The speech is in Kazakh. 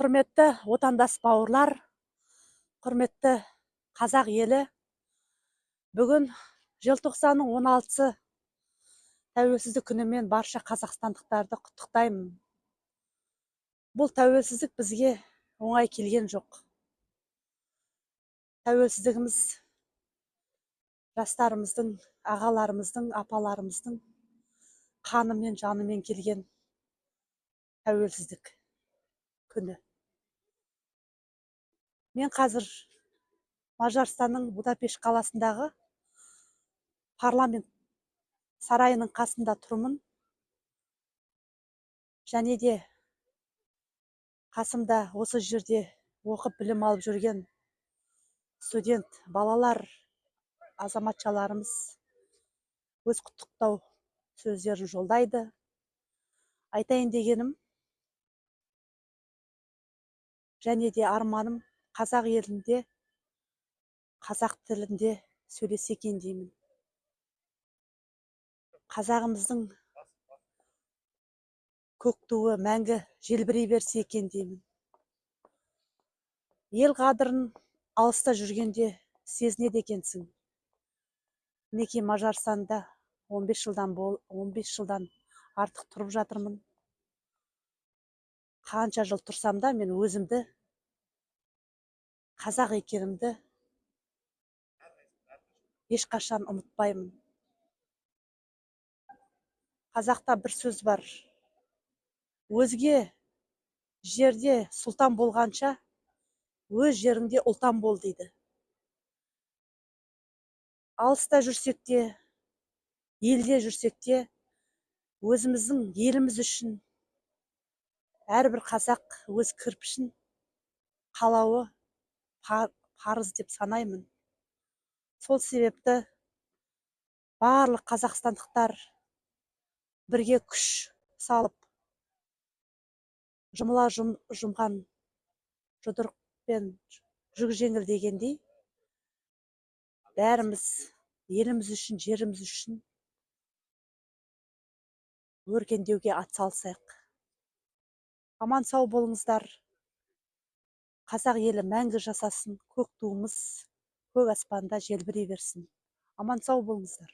Құрметті отандас бауырлар, құрметті қазақ елі, бүгін желтоқсанның 16-сы тәуелсіздік күнімен барша қазақстандықтарды құттықтаймын. Бұл тәуелсіздік бізге оңай келген жоқ. Тәуелсіздігіміз жастарымыздың, ағаларымыздың, апаларымыздың қанымен, жанымен келген тәуелсіздік күні. Мен қазір Мажарстанның Будапешт қаласындағы парламент сарайының қасында тұрмын. Және де қасымда осы жерде оқып білім алып жүрген студент балалар, азаматшаларымыз өз құттықтау сөздерін жолдайды. Айтайын дегенім, және де арманым, қазақ елінде қазақ тілінде сөйлесе екен деймін. Қазағымыздың көк туы мәңгі желбірей берсе екен деймін. Ел қадірін алыста жүргенде сезінеді екенсің. Мінекей, Мажарстанда 15 жылдан артық тұрып жатырмын. Қанша жыл тұрсам да, мен өзімді қазақ екенімді ешқашан ұмытпаймын. Қазақта бір сөз бар: өзге жерде сұлтан болғанша, өз жеріңде ұлтан бол дейді. Алыста жүрсек те, елде жүрсек те, өзіміздің еліміз үшін әрбір қазақ өз кірпішін қалауы парыз деп санаймын. Сол себепті барлық қазақстандықтар бірге күш салып, жұмыла жұмған жұдырықпен жүк жеңіл дегендей, бәріміз еліміз үшін, жеріміз үшін өркендеуге атсалысайық. Аман сау болыңыздар. Қазақ елі мәңгі жасасын, көк туымыз көк аспанда желбірей берсін. Аман сау болыңыздар.